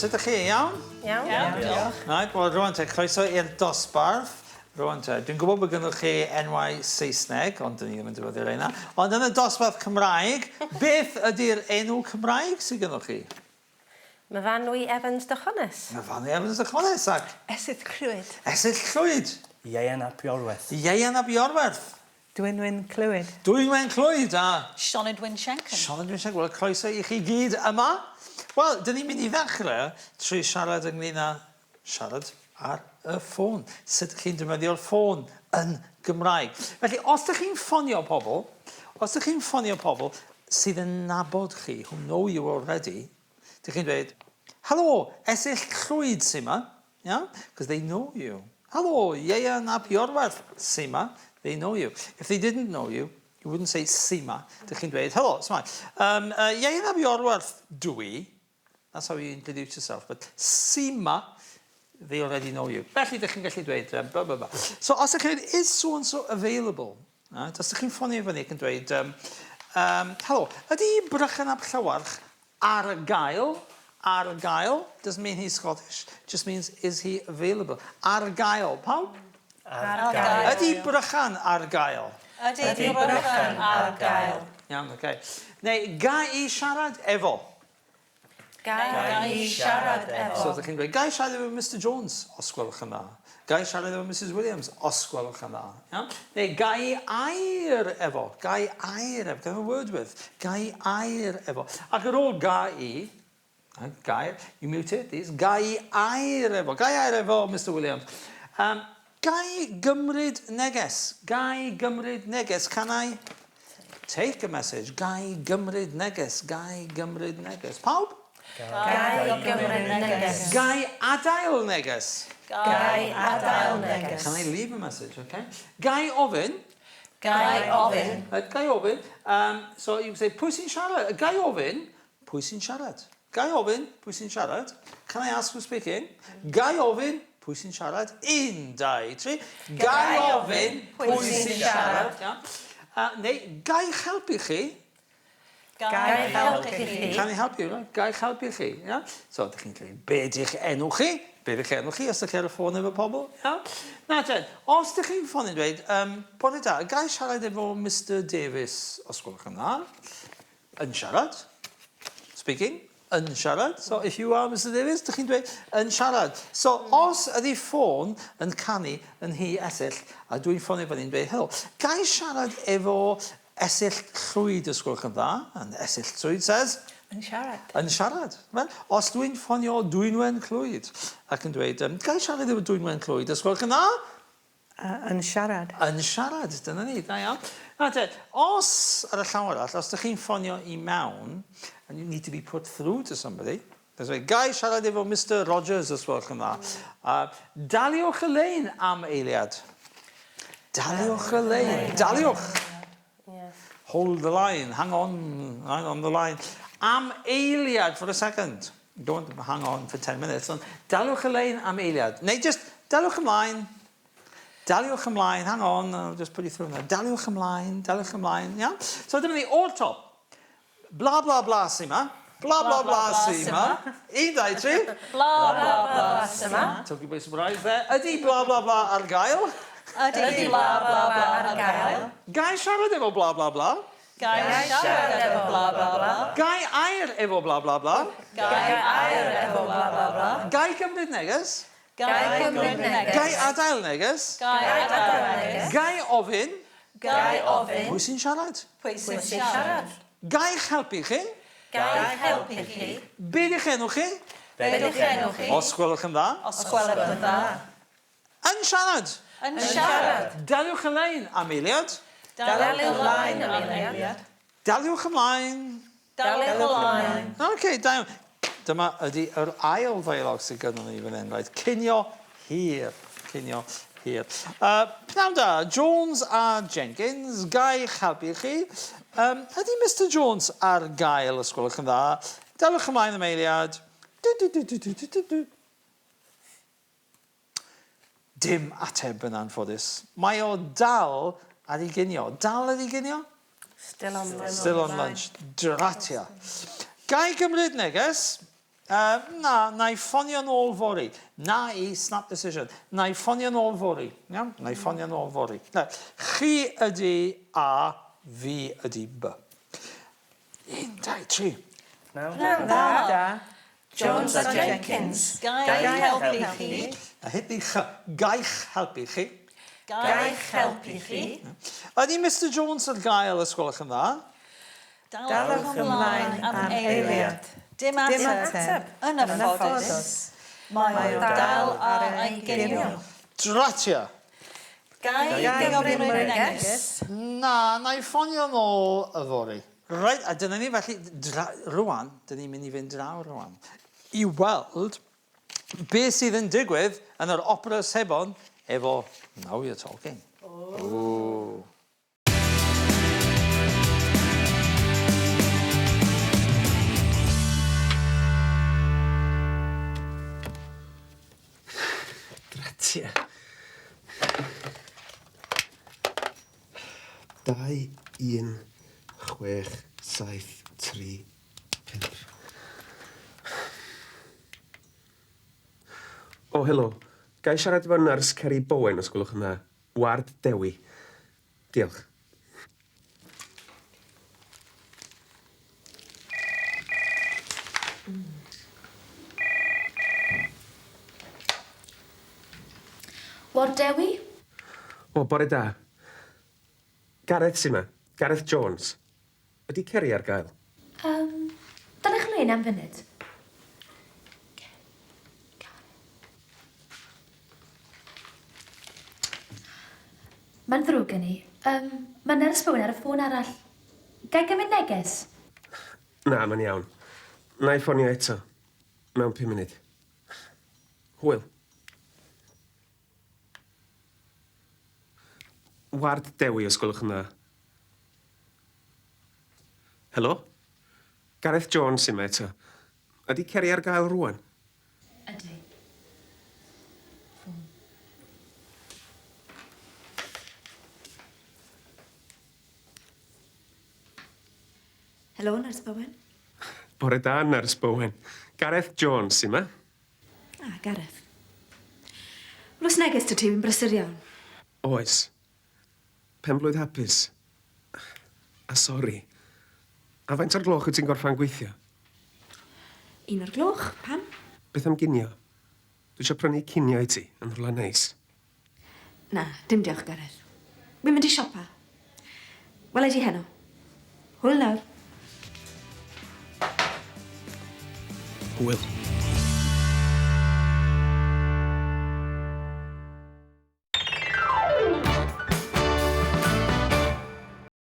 Sut ydych chi? Iawn? Iawn. Iawn, diolch. Right, wel rwan te, croeso i'r dosbarth. Rwan te, dwi'n gwybod bod gennych chi enwau Saesneg, ond dyn ni ddim yn defnyddio rheina. Ond yn y dosbarth Cymraeg, beth ydy'r enw Cymraeg sydd gennych chi? Myfanwy Evans Dychones. Myfanwy Evans Dychones ac? Esyllt Llwyd. Esyllt Llwyd. Ieuan ap Iorwerth. Ieuan ap Iorwerth. Dwynwen Clwyd. Dwynwen Clwyd a... Sioned Wyn Siencyn. Sioned Wyn Siencyn. Wel, croeso i chi gyd yma. Wel, dyn ni'n mynd i ddechrau trwy siarad ynglyn â siarad ar y ffôn. Sut ydych chi'n defnyddio'r ffôn yn Gymraeg. Felly, os ydych chi'n ffonio pobl, os ydych chi'n ffonio pobl sydd yn nabod chi, who know you already, ydych chi'n dweud, Helo, Esyllt Llwyd sy 'ma. Iawn? Because they know you. Helo, Ieuan ap Iorwerth sy 'ma. They know you. If they didn't know you, you wouldn't say sy 'ma. Dych chi'n dweud, helo, s'mai. Um, uh, Ieuan ap Iorwerth dw i. That's how you introduce yourself. But sy 'ma, they already know you. Felly, dych chi'n gallu dweud, um, blah, blah, blah. So, os ydych chi'n dweud, is so-and-so available? Right? Os ydych chi'n ffonio i fyny ac yn dweud, um, um, helo, ydy Brychan ap Llywarch ar gael? Ar gael doesn't mean he's Scottish, just means is he available? Ar gael, pawb? Ar gael. Ydy Brychan ar gael? Ydy Brychan ar gael. Iawn, oce. Okay. Neu, ga i siarad efo? Ga i siarad efo? So ydych chi'n dweud, ga i siarad efo Mister Jones, os gwelwch yn dda. Ga i siarad efo Misus Williams, os gwelwch yn dda. Iawn? Neu ga i air efo, ga i air efo, can I have a word with, ga i air efo. Ac ar ôl ga i, gair, you mutate these, ga i air efo, ga i air efo Mister Williams. Um, ga i gymryd neges, ga i gymryd neges, can I Take a message. Ga i gymryd neges? Ga i gymryd neges? Pawb? Ga i gymryd neges. Ga i adael neges? Ga i adael neges. Can I leave a message? Okay. Ga i ofyn? Ga i ofyn. Right, ga i ofyn? Um, so you can say, pwy sy'n siarad? Ga i ofyn? Pwy sy'n siarad? Ga i ofyn? Pwy sy'n siarad? Can I ask who's speaking? Ga i ofyn? Pwy sy'n siarad? Un, dau, tri. Ga i ofyn? Pwy sy'n siarad? Uh, neu, ga i'ch helpu chi? Ga i helpu chi? Can I help you? Right? Ga i'ch helpu chi? Yeah? So, ydych chi'n dweud, be di'ch enw chi? Be di'ch enw chi os ydych chi ar y ffôn efo pobl? Yeah? Na, ten, os ydych chi'n ffonio'n dweud, um, bore da, ga i siarad efo Mister Davies, os gwelwch yn dda? Yn siarad. Speaking. Yn siarad. So if you are Mister Davies, dych chi'n dweud yn siarad. So os ydy ffôn yn canu yn nhŷ Esyllt, a dwi'n ffonio fyny'n dweud, helo, ga i siarad efo Esyllt Llwyd os gwelwch yn dda? And Esyllt Llwyd says? Yn siarad. Yn siarad. Wel, os dwi'n ffonio Dwynwen Clwyd ac yn dweud, um, ga i siarad efo Dwynwen Clwyd os gwelwch yn dda? Yn siarad. Yn siarad, dyna ni, da iawn. Na te, os, ar y llaw arall, os ydych chi'n ffonio i mewn, and you need to be put through to somebody, that's right, ga i siarad efo Mister Rogers os gwelwch yn dda. Daliwch y lein am eiliad. Daliwch y lein. Daliwch. Hold the line, hang on, hang on the line. Am eiliad for a second. Don't hang on for 10 minutes. Ond daliwch y lein am eiliad. Neu just daliwch ymlaen. Daliwch ymlaen, hang on, I'll just put you through now. Daliwch ymlaen, daliwch ymlaen, iawn? So dyma ni, o'r top. Bla bla bla sy 'ma. Bla bla bla sy 'ma. Un, dau, tri. Bla bla bla sy 'ma. Took you by surprise there. Ydy bla bla bla ar gael? Ydy bla bla bla ar gael? Ga i siarad efo bla bla bla? Ga i siarad efo bla bla bla? Ga i air efo bla bla bla? Ga i air efo bla bla bla? Ga i gymryd neges? Ga i gymryd neges? Ga i adael neges? Ga i adael neges? Ga i ofyn? Ga i ofyn? Pwy sy'n siarad? Pwy sy'n siarad? Ga i'ch helpu chi? Ga i'ch helpu chi? Be di'ch enw chi? Be di'ch enw chi? Os gwelwch yn dda. Os gwelwch yn dda. Yn siarad! Yn siarad! Daliwch y lein am eiliad. Daliwch y lein am eiliad. Daliwch ymlaen. Daliwch ymlaen. Ok, da iawn. Dyma ydy yr ail ddeialog sydd gynnon ni fan hyn, reit. Cinio hir. Cinio hir. Uh, pnawn da, Jones a Jenkins, ga i'ch helpu chi? Um, ydy Mister Jones ar gael, os gwelwch yn dda? Daliwch ymlaen am eiliad. Du, du, du, du, du, du, du, du. Dim ateb yn anffodus. Mae o dal ar ei ginio. Dal ar ei ginio? Still on lunch. Still on lunch. Dratia. Ga i gymryd neges? Uh, na, na i ffonio nôl fory. Na i snap decision. Na i ffonio nôl fory. Iawn? Na i ffonio nôl fory. Na, chi ydy A, fi ydy B. Un, dau, tri. Pnawn da. Jones a Jenkins. Ga i helpu chi? A hit the ch. Gaich helpu chi. Gaich helpu chi? Ydy Mr Jones ar gael os gwelwch yn dda? Daliwch ymlaen am eiliad. Dim ateb. Yn y ffodus. Mae o dal ar ei ginio. Dratia. Ga i gymryd neges? Na, na i ffonio nôl yfory. Reit, a dyna ni felly, dra, rwan, dyn ni'n mynd i fynd draw rwan, i weld beth sydd yn digwydd yn yr opera sebon efo Now You're Talking. Oh. Gratia. 2, 1, 6, 7, 3, 5. O, helo. Ga i siarad efo nyrs Ceri Bowen, os gwelwch yn dda? Ward Dewi. Diolch. Ward Dewi? O, bore da. Gareth sy 'ma. Gareth Jones. Ydy Ceri ar gael? Yym, daliwch lein am funud. Mae'n ddrwg gen i. Yym, mae nyrs Bowen ar y ffôn arall. Ga i gymryd neges? Na, mae'n iawn. Na i ffonio eto. Mewn pum munud. Hwyl. Ward Dewi, os gwelwch yn dda. Helo? Gareth Jones sy'n 'ma eto. Ydy Ceri ar gael rŵan? Ydy. Ffôn. Helo, Nyrs Bowen. Bore da, Nyrs Bowen. Gareth Jones sy 'ma. Ah, Gareth. Wel, oes neges 'da ti, fi'n brysur iawn. Oes. Penblwydd hapus. A sori. A faint o'r gloch wyt ti'n gorffan gweithio? Un o'r gloch, pam? Beth am ginio? Dwi eisiau prynu cinio i ti, yn rhywle neis. Na, dim diolch, Gareth. Wi'n mynd i siopa. Wela i ti heno. Hwyl nawr. Hwyl.